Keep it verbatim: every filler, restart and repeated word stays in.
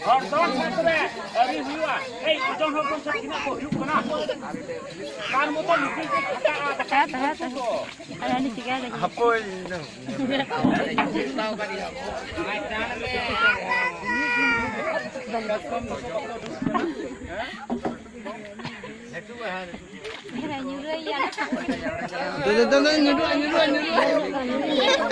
ᱦᱚᱲ ᱫᱚ ᱥᱟᱵ ᱨᱮ ᱟᱹᱣᱨᱤ ᱦᱩᱭᱩᱜᱼᱟ᱾ ᱮᱭ, ᱳᱡᱚᱱ ᱦᱚᱲ ᱠᱚ ᱥᱟᱵ ᱛᱤᱱᱟᱹᱜ ᱠᱚ ᱦᱩᱭᱩᱜ ᱠᱟᱱᱟ? ᱛᱟᱨ ᱢᱚᱛᱚ ᱱᱩᱠᱤᱱ ᱠᱚ ᱠᱷᱟᱴᱟᱜᱼᱟ᱾ ᱦᱟᱯᱳᱭ, ᱤᱧ ᱫᱚ᱾ ᱫᱮ, ᱫᱮ, ᱫᱮ, ᱫᱮ, ᱧᱩᱨᱩᱜᱼᱟ, ᱧᱩᱨᱩᱜᱼᱟ, ᱧᱩᱨᱩᱜᱼᱟ᱾